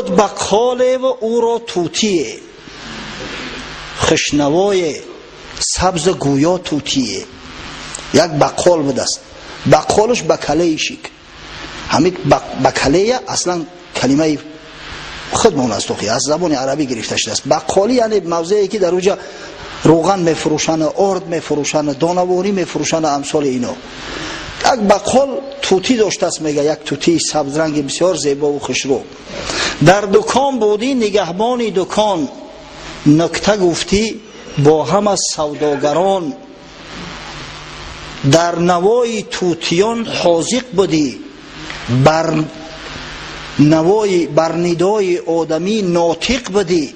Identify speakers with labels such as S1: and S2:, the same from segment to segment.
S1: Буд баққолеву ӯро тутие, хушнавое, сабзу гӯё тутие. Як баққол будааст, баққолаш бакалеи шик. Ҳамин бакалея аслан калимаи худмон аст, охи, аз забони арабӣ гирифта шудааст. Баққолӣ яъне мавзее, ки дар уҷа рӯған мефурӯшанд, орд мефурӯшанд, донаворӣ мефурӯшанд, амсоли ино. Як баққол тутӣ доштааст, мега, як тутии сабзранги бисёр зебову хушрӯ. Дар дукон будӣ нигаҳбони дукон, нукта гуфтӣ бо ҳама савдогарон, дар навои тутиён ҳозиқ будӣ, бар навои, бар нидои одамӣ нотиқ будӣ.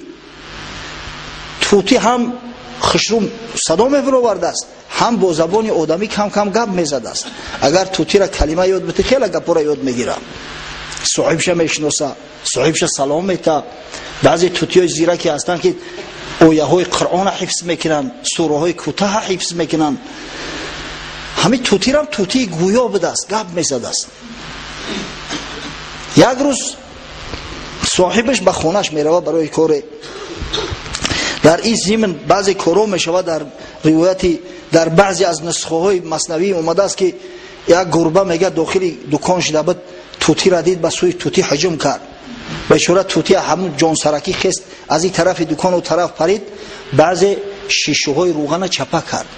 S1: Тутӣ ҳам хушрӯ садо мебаровардааст, ҳам бо забони одамӣ кам кам гап мезадааст. Агар тутира калима ёд бити, хеле гапора ёд мегирам, соҳибша мешиноса, соҳибша салом мета. Баъзе тутиҳои зираке ҳастанд, ки ояҳои Қуръона ҳифз мекунанд, сураҳои кӯтаҳа ҳифз мекунанд. Ҳамин тутирам тутии гӯё будааст, гап мезадааст. Як рӯз соҳибаш ба хонаш мерава барои коре. Дар ин зимн баъзе корҳо мешавад. Дар ривояти, дар баъзе аз нусхаҳои Маснавӣ омадааст, ки як гурба, мега, дохили дукон шида буд, тутира дид, ба сӯи тутӣ ҳуҷум кард. Бечора тути ҳамун ҷонсаракӣ хест, аз ин тарафи дукону тараф парид, баъзе шишаҳои рӯғана чапа кард.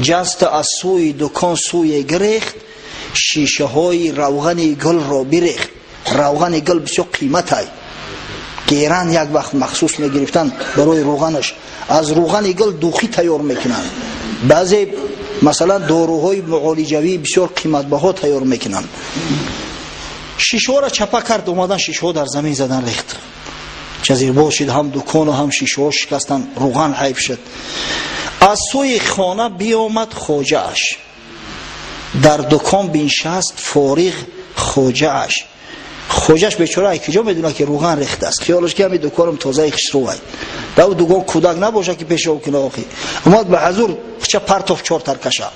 S1: Ҷаста аз сӯи дукон сӯе гирехт, шишаҳои равғани гулро бирехт. Равғани гул бисёр қиматай, геран, як вақт махсус мегирифтанд барои рӯғанаш. Аз рӯғани гул духи тайёр мекунанд, баъзе, масалан, доруҳои муолиҷавӣ бисёр қиматбаҳо тайёр мекунанд. Шишаҳоро чапа кард, омадан, шишаҳо дар замин задан, рехт. Ҷазирбоз шид, ҳам дукону ҳам шишаҳо шикастанд, рӯған ҳайф шуд. Аз сӯи хона биомад хоҷааш, дар дукон биншаст фориғ хоҷааш. Хоҷаш бечора ай куҷо медонад, ки рӯған рехтааст? Хиёлаш ки ҳами дуконам тозаи хушрӯвай. Дав дукон кӯдак набошад, ки пешоб куна. Охи, омад ба ҳазур, хча партоф чор таркаша.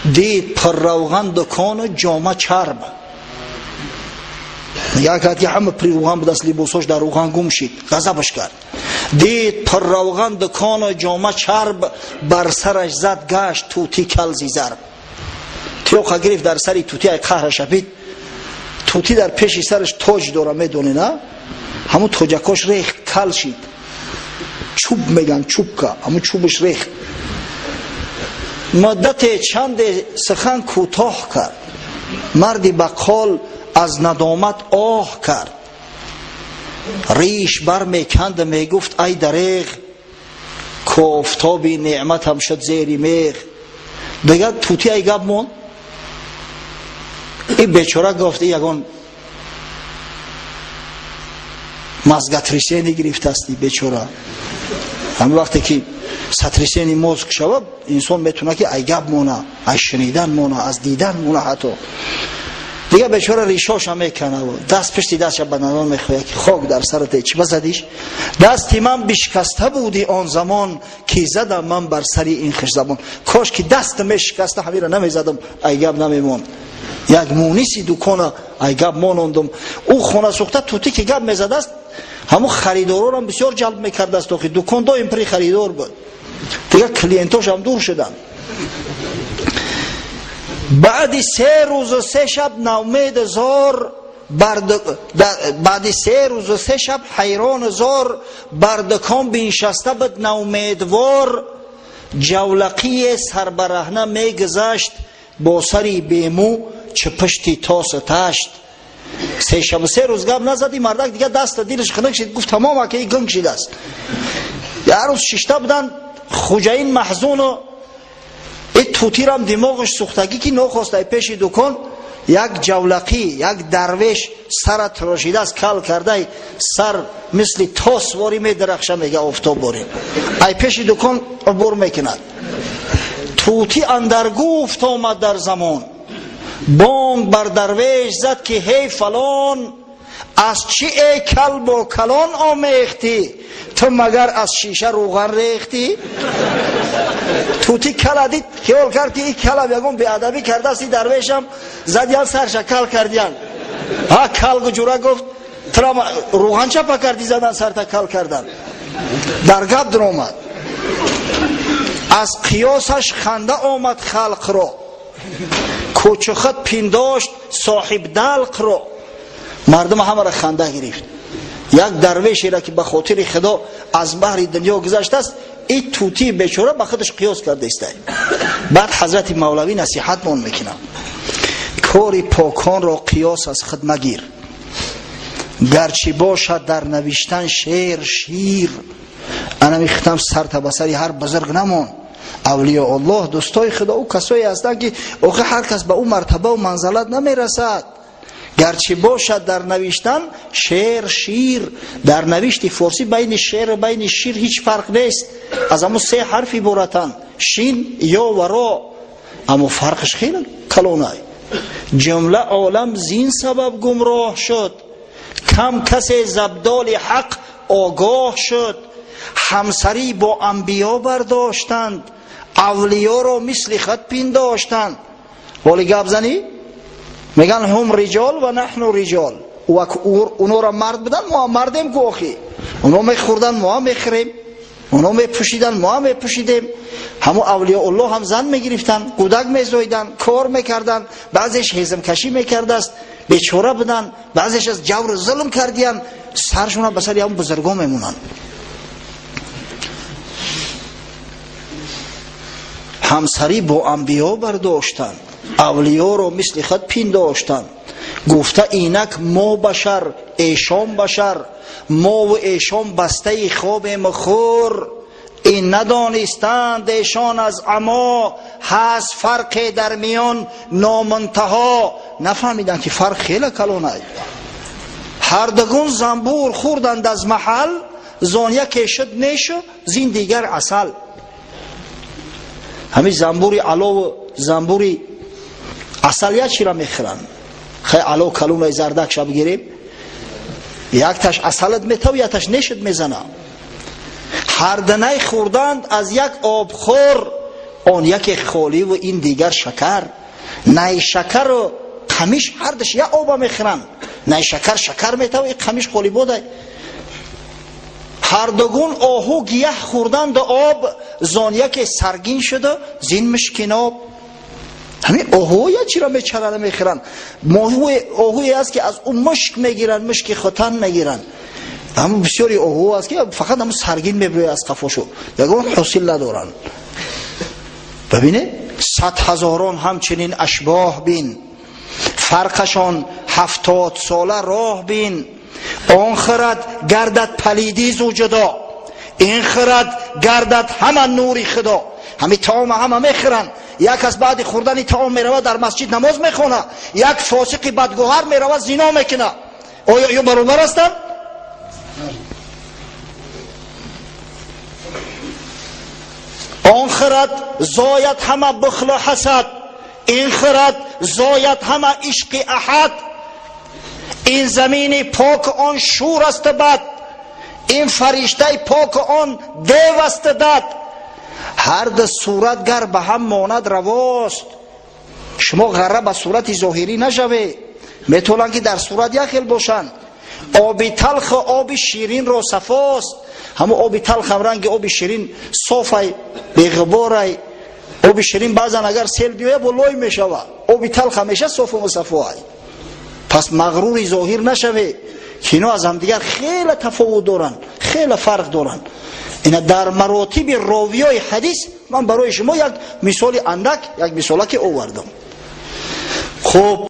S1: Дид пурравған дукону ҷома чарб. Нигоҳ кард, ки ҳама при рӯған будааст, либосош дар рӯған гум шид, ғазабаш кард. Дид пурравған дукону ҷома чарб, бар сараш зад гашт тути калзи зарб. Тиёқа гирифт дар сари тути, ай қаҳра шапид. Тути дар пеши сараш тоҷ дора, медонед, а? Ҳамун тоҷакош рехт, кал шид. Чӯб меган, чӯбка, ҳамун чӯбаш рехт. Муддате чанде сухан кӯтоҳ кард, марди баққол аз надомат оҳ кард, риш бармеканд, мегуфт: «Ай дареғ, кофтоби неъматам шуд зери меғ». Дигар тути ай гап монд. И бечора гуфт: «Ягон мозготрясение гирифтасти». Бечора, ҳамин вақте ки сотрясение мозг шава, инсон метавонад, ки ай гап мона, ай шунидан мона, аз дидан мона ҳатто. Дигар бечора ришоша мекана, даст пишти дастша ба надон мехоҳад, ки хок дар сарате, чӣ базадиш? «Дасти ман бишкаста буди он замон, ки задам ман бар сари ин хушзабон». Кош ки даст мешикаста, ҳамира намезадам, ай гап намемонд. Як муниси дукона ай гап монондум. Ӯ хонасӯхта тутӣ, ки гап мезадааст, ҳамун харидорорам бисёр ҷалб мекардааст. Охи, дукон доим при харидор буд, дигар клиентошам дур шуданд. Баъди 3 рӯзу 3 шаб навмеду зор, баъди 3 рӯзу 3 шаб ҳайрону зор бар дукон биншаста буд навмедвор. Ҷавлақие сарбараҳна мегузашт бо сари бемӯ, чӣ пишти тосу ташт. 3 шабу 3 рӯз гап назади мардак, дигар даста дилаш хунук шид, гуфт: «Тамом, акаи гунг шидааст». Як рӯз шишта буданд хуҷаин маҳзуну и тутирам димоғаш сӯхтагӣ, ки нохоста пеши дукон як ҷавлақӣ, як дарвеш, сара тирошидааст, кал кардай, сар мисли тос ворӣ медарахша, мега, офтоб борӣ, ай пеши дукон убур мекунад. Тути андар гуфт омад дар замон, бонг бар дарвеш зад, ки: «Ҳей фалон, аз чӣ эй кал бо калон омехтӣ? Ту магар аз шиша рӯған рехтӣ?» Тути кала дид, хиёл кард, ки и калам ягон беадабӣ кардааст, и дарвешам задиян, сарша кал кардиян. Ҳа, кал гуҷура гуфт, тра рӯған чапа кардӣ, задан сарта кал кардан. Дар гап даромад. Аз қиёсаш ханда омад халқро, кӯчухат пиндошт соҳиб далқро. Мардум ҳамаро ханда гирифт. Як дарвешеро ки ба хотири Худо аз баҳри дунё гузаштааст, ин тутии бечора ба худаш қиёс карда истад. Баъд ҳазрати Мавлавӣ насиҳатмон мекунад: кори поконро қиёс аз худ магир, гарчи бошад дар навиштан шеър шир. Ана мехтам сарта ба сари ҳар бузург намон. Авлиёуллоҳ, дӯстои Худо, ӯ касое ҳастанд, ки охир ҳар кас ба ӯ мартабаву манзалат намерасад. Гарчи бошад дар навиштан шеър шир. Дар навишти форсӣ байни шеъру байни шир ҳеҷ фарқ нест, аз ҳамун се ҳарф иборатанд: шин, ё ва ро. Аммо фарқаш хеле калонай. Ҷумла олам зин сабаб гумроҳ шуд, кам касе забдоли ҳақ огоҳ шуд. Ҳамсарӣ бо анбиё бардоштанд, авлиёро мисли худ пиндоштанд. Воли гап занӣ меган ҳум риҷол ва наҳну риҷол. Унора мард будан, мо ҳам мардем ку охи. Уно мехӯрдан, мо ҳам мехӯрем. Уно мепӯшидан, мо ҳам мепӯшидем. Ҳамун авлиёуллоҳ ҳам зан мегирифтанд, кӯдак мезоиданд, кор мекарданд, баъзеш ҳезмкашӣ мекардааст, бечора буданд, баъзеш аз ҷавру зулм кардиянд, саршона ба сари ҳамун бузургон мемонанд. Ҳамсарӣ бо анбиё бардоштанд, авлиёро мисли худ пиндоштанд. Гуфта инак мо башар, эшон башар, мову эшон бастаи хобем хӯр. Ин надонистанд эшон аз амо, ҳаст фарқе дар миён номунтаҳо. Нафаҳмиданд, ки фарқ хеле калонай. Ҳардугун занбур хӯрданд аз маҳал, зон яке шуд нешу зин дигар асал. Ҳамин занбури алову занбури асал як чира мехӯранд. Хай ало калонаи зардакша бигирем, якташ асалат метав, якташ нешуд мезана. Ҳарданай хӯрданд аз як обхӯр, он яке холиву ин дигар шакар. Най шакару қамиш ҳардаш як оба мехӯранд. Най шакар шакар метав, ин қамиш холӣ бодай. Ҳардугун оҳу гияҳ хӯрданду об, зон яке саргин шуду зин мушкиноб. Ҳамин оҳуҳо як чиро мечарана мехӯранд. Оҳуе аст, ки аз ӯ мушк мегиранд, мушки хутан мегиранд. Ҳамун бисёри оҳуҳо аст, ки фақат ҳамун саргин мебирояд аз қафошу, ягон ҳосил надоранд. Бибинед, 100 ҳазорон ҳамчунин ашбоҳ бин, фарқашон 70 сола роҳ бин. Он хирад гардад палидӣ зу ҷудо, ин хирад гардад ҳама нури Худо. Ҳами таома ҳама мехӯранд. Як аз баъди хӯрдани таом меравад дар масҷид намоз мехонад, як фосиқи бадгӯҳар меравад зино мекунад. Оё ё баробар ҳастанд? Он хирад зояд ҳама бухлу ҳасад, ин хирад зояд ҳама ишқи аҳад. Ин замини пок он шур аст бад, ин фариштаи пок он дев аст дад. Ҳар ду сурат гар ба ҳам монад равост. Шумо ғарра ба сурати зоҳирӣ нашавед, метавонанд ки дар сурат як хел бошанд. Оби талху оби ширинро сафост. Ҳамун оби талх ҳам ранги оби ширин софай, беғуборай. Оби ширин баъзан агар сел биёяд бо лой мешавад, оби талх ҳамеша софу мусафоай. Пас мағрури зоҳир нашавед, ки ино аз ҳамдигар хеле тафовут доранд, хеле фарқ доранд. Ина дар маротиби ровиёи ҳадис ман барои шумо як мисоли андак, як мисолаке овардам. Хуб.